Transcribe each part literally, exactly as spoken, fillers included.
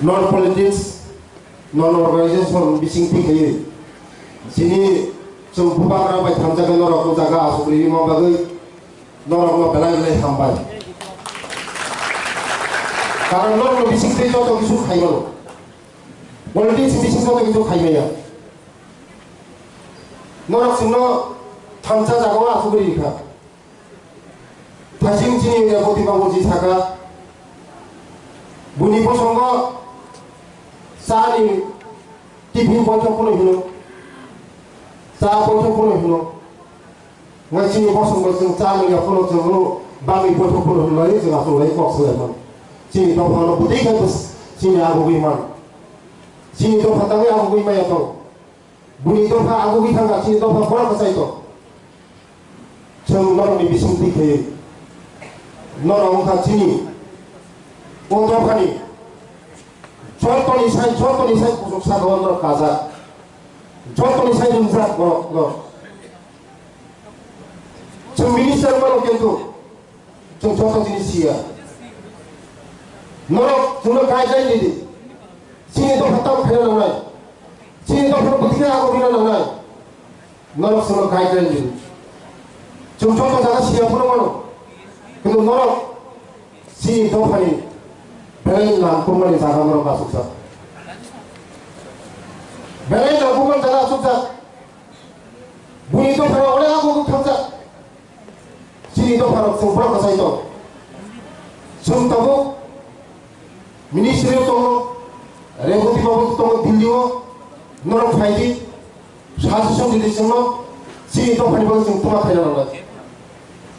Non politics, non organization bising thik khaye. Sini chwng bubagra bai thamjaknai norok o jaga asuk rima bagwi norokno belai belai hambai. Karon norokno bising twi joto kisu khaimano. Politics bising joto kisu khaimaya. Norok chwngno thamsa jagao asugwi rikha. Thasing chini Reboti babu ji saka, buni bosongo chani tiffin boithok phano hino, cha boithok phano hino. Ngai chini bosongo chwng cha nungya phano chwngno bagwi boithok phano hino lai chwng aswk lai kok swlai man. Chini dophano bwtwi khe bwswk chini agugwi man. Chini dopha tangwi agugwi maya tong. Buni dopha agugwi thangkha, chini dopha borok kwchai tong. Chwng norokni bising twi khe norok wngkha chini o dophani jotoni sai, jotoni sai kuchuk saka o norok kajak, jotoni sai rimjak borok no. Chwng minister mano kintu chwng joto jinis siya. Norok chwngno guideline ridi. Chini dopha tamo khaina nangnai. Chini dopha bwtwi khe ago bina nangnai. Norok chwngno guideline ridi. Chwng joto jaga siya phano mano. Kintu norok chini dophani belai nangkukmani jaga norok asukjak. Belai nangkukmani jaga asukjak. Buni dophano onek ago thangkha. Chini dopharok chwng borok kwchai tong. Chwng tabuk ministry o tongo, Reboti babu tongo Delhi o, norok phai di, suggestion di di chwngno, chini dophani bagwi chwng twma khaina nangnai.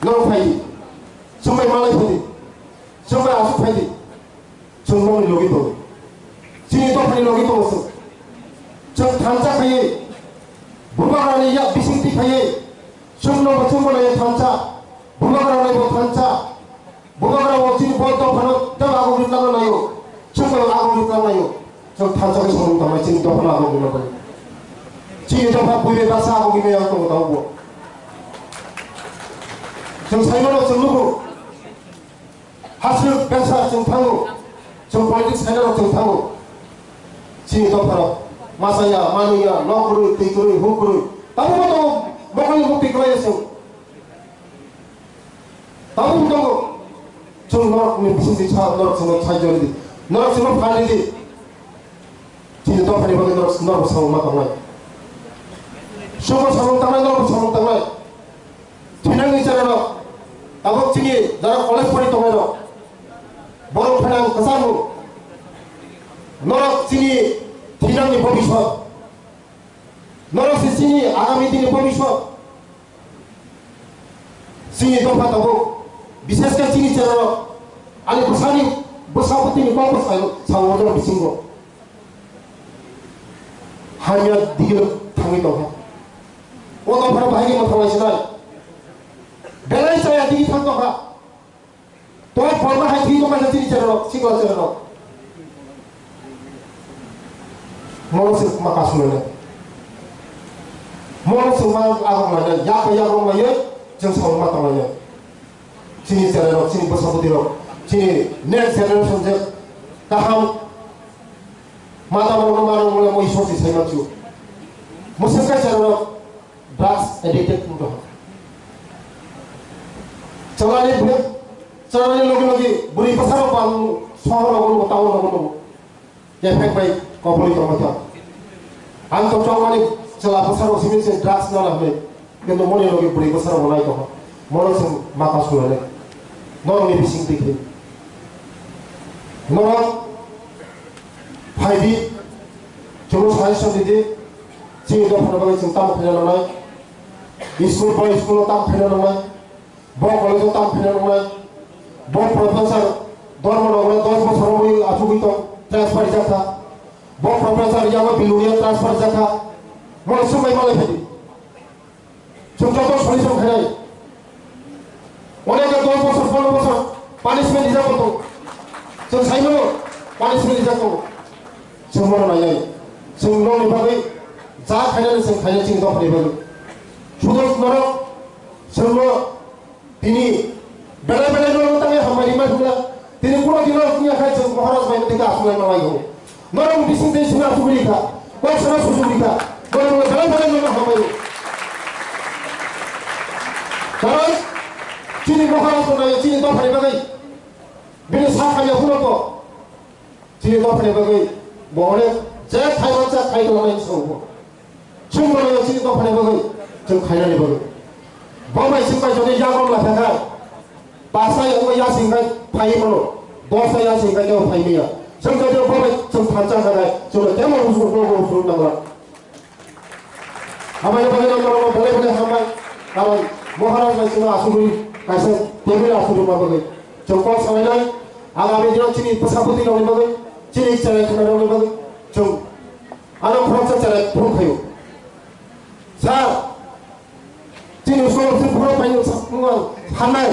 Norok phai di, chwng bai malai phai di, chwng bai aswk phai di. Chwng nokni logi tongo. Chini dophani logi tongo chwng. Chwng thansa khaiwi, bubagrani yak bisingtwi khaiwi, chwngno bo chwngbo naiwi thansa, bubagrani bo thansa, bubagra bo chini bo dophano tei agogwi tangna naio, chwngbo agogwi tangnaio. Chwng thansa khe samung tangnai chini dophano agogwi tangnaio. Chini dopha buibai baksa agogwi maya tongo tabukbo. Chwng saimano chwng nugo. Hasrwk besa chwng thango, chwng politics khainarok chwng thango. Chini dopharok masa ya, manwi ya, nok kwrwi, twi kwrwi, huk kwrwi. Tabukbo tongo, mokholni mukti kwlaiya chwng. Tabukbo tongo, chwng norokni bisingtwi sa, norok chwngno sahajyo rwdi. Norok chwngno phan rwdi. Chini dophani bagwi norok, norok samung ma tongnai. Chwngbo samung tangnai, norokbo samung tangnai. Thinangni cherairok, tabuk chini jara college pori tongnairok, borok phainang kwchangno. Norok chini thinangni bobiswt. Norok se chini agami dini bobiswt. Chini dopha tabuk, bishesh khe chini cherairok, ani bwsani bwsa bwtwini kok bwsai sao order bisingo. Hamya digilo thangwi tongkha. O dophano bahai khe mwthang lai sinai. Belai chaya digi thang tongkha. Toi porma hai thwi tongkha chini cherairok, sikla cherairok. Mono se ma kasu lene. Mono se ma agok lene, yak yak rong lene, jeng sa ma tong lene. Chini cherairok, chini bwsa bwtwirok, chini next generation je kaham mata rok no mano mole mo Isor si sai manchu. Mwswk khe cherairok drugs addicted wng tongkha. Chalani bwrwi, chalani logi logi bwrwi bwsa rok bang sohor rogo nugo, town rogo nugo. Kephek bai koboli tongbaikha. Ang to chongmani chwla bwsarok simi se drugs nana hwnwi. Kintu moni logi bwrwi bwsarok bo nai tongkha. Mono chwng mata sulane. Norokni bising twi khe. Norok phai di, chwngno suggestion di di. Chini dophano bagwi chwng tamo khaina nangnai. School bai school-o tamo khaina nangnai. Bo college-o tamo khaina nangnai. Bo professor Dharmanagar dos bosor wngwi achugwi tong, transfer rijak kha. Bo professor yago Bilonia transfer rijak kha. Mole swngbai malai phai di. Chwng joto solution khainai. Onekhe dos bosor, pondro bosor punishment rijak bo tong. Chwng saimano punishment rijak tongo. Chwng bono nainai. Chwng nokni bagwi ja khainani chwng khainai chini dophani bagwi. Sudo norok chwngno Tini belai belai no tangwi hambai rimai thumla. Tini kuno dino wngya khai chwng Maharaj bai tei aswk lai manlai o. Norok bising tei sina aswk ri kha. Kok sana susu ri kha. Norok belai belai no hambai. Karon chini Maharaj no nayo chini dophani bagwi. Bini sa khamya phunukgo. Chini dophani bagwi bo onek je thaimansa khai tongmani songbo. Chwng bono chini dophani bagwi chwng khainani bagwi. Bo bai chwng bai jodi yagon la thangkha. Basa yago yasing khai phai mano. Dosa yasing khai kebo phai maya. Chwng jodi bo bai chwng thansa khanai chwng kemo rusu rusu rusu nangla. Hambai hambai no norok belai belai hambai. Karon Maharaj bai chwngno asugwi kaisa table asugwi ma bagwi. Chwng kok salainai agami dino chini bwsa bwtwi rokni bagwi, chini cherai khwnai rokni bagwi chwng ano khoroksa cherai phuru khaio. Sir, chini scholarship phuru paino sa-, hanai.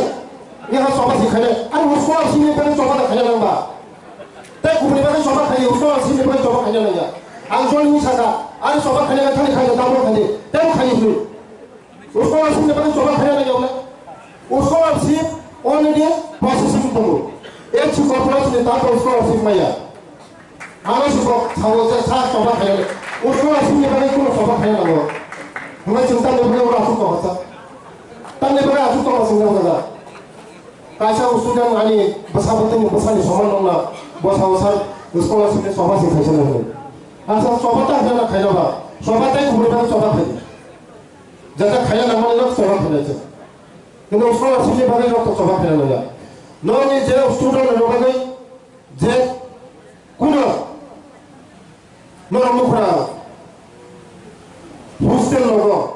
Yaha choba si khainai. Ani scholarship ni bagwi choba da khaina nangba. Tei kubuni bagwi choba khaio, scholarship ni bagwi choba khaina nangya. Ang jol ni saka, ani choba khaina thani khaio, double khaidi, tei khaio hwnwi. Scholarship ni bagwi choba khaina nangya wala. Scholarship already processing tongo. H C corporation ni tato scholarship maya. Ano si kok sao je sa choba khaina. Scholarship ni bagwi kuno choba khaina nango. Hwnwi chwng tamni bagwi ura asuk tongsa. Tamni bagwi asuk tongsa chwng jaga. Kaisa student ani bwsa bwtwini bwsani soman nokna bwsao sar scholarship ni choba se khaisa nangwi. Asa choba ta khaina khaina ba, choba tai kubuni ba choba khai. Jata khaina nangmani nok choba khaina se. Kintu scholarship ni bagwi nok choba khaina nangya. Nokni je student ni bagwi je kuno norok nukra hostel logo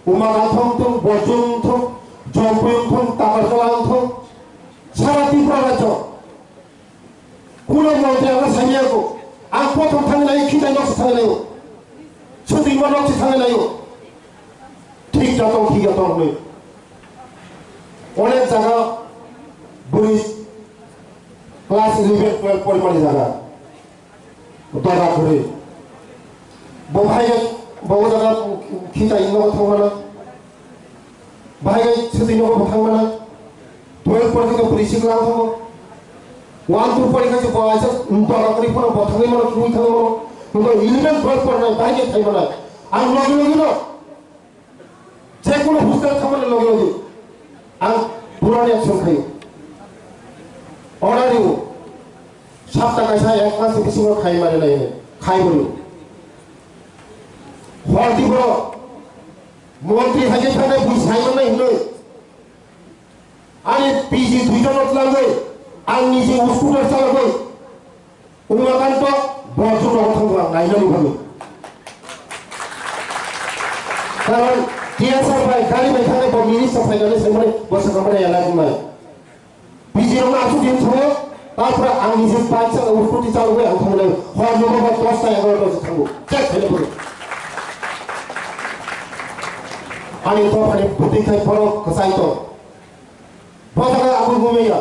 Umaga thong thong, Borjong thong, Jompui thong, Takarjala thong, sara Tripura rajyo. Kuno montri ang sanya ko, ang kothom thang lai, khitai nok thang lai, chudri ma nok thang lai. Thik jatong, thik jatong ni. Onek jaga buri class eleven, twelve porimani jaga. Dora kwrwi. Bo bahai khe, bo o jaga khitai nogo thangmana. Bahai khe swtwi nogo bo thangmana. Twelve porikhe khe bwrwi sikla thango. One, two porikhe khe bo aisa dora kwrwi phano bo thangwi mano, thangwi thangwi mano. Bo eleven, twelve porinai bahai khe thai mano. Ang logi logi no. Je kono hostel thamani logi logi ang purani action khayo. Order riyo. Sapta kaisa ek mas bisingo khai mari lai khai bolo. Horti boro montri haje thane bui sai mannai hinoi. Ani P G duijon no tlangwi ang niji scooter chalagwi Umakanto Borjong rogo thangbo ang nainani bagwi. Karon T S R bai gari bai thangwi bo minister phainani swngmani bo swkangmani elak wngnai. P G rokno aswk din thango, tapra ang niji bike chalo, scooty chalogwi ang thangnai. Hor nogo bo dos ta egaroh ta se thango. Check khaina bagwi. Ani dophani bwtwi khai borok kwchai tong. Bo jaga ang bo maya.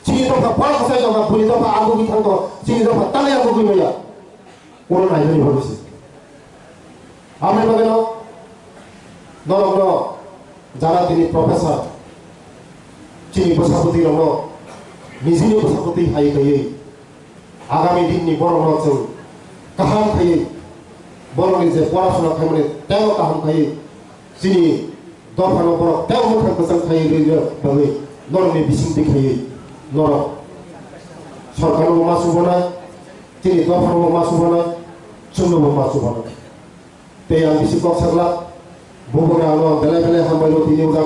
Chini dopha bwsai dopha, bwrwi dopha, ang bwgwi thang dopha, chini dopha tangwi ang bwgwi maya. Oro nainani bagwi se. Aboni bagwino norokno jara tini professor, chini bwsabwtwi rokno nijini bwsabwtwi hai kaiwi agami dinni borokno chwng kaham khaiwi borokni je porasona khaimani teibo kaham khaiwi chini dophano borok tei mwthang kwchang khai rwna bagwi norokni bising twi khaiwi norok sorkarnobo ma chubanai, chini dophanobo ma chubanai, chwngnobo ma chubanai. Tei ang bisi kok sakla, bubugra ano belai belai hambai rw tini.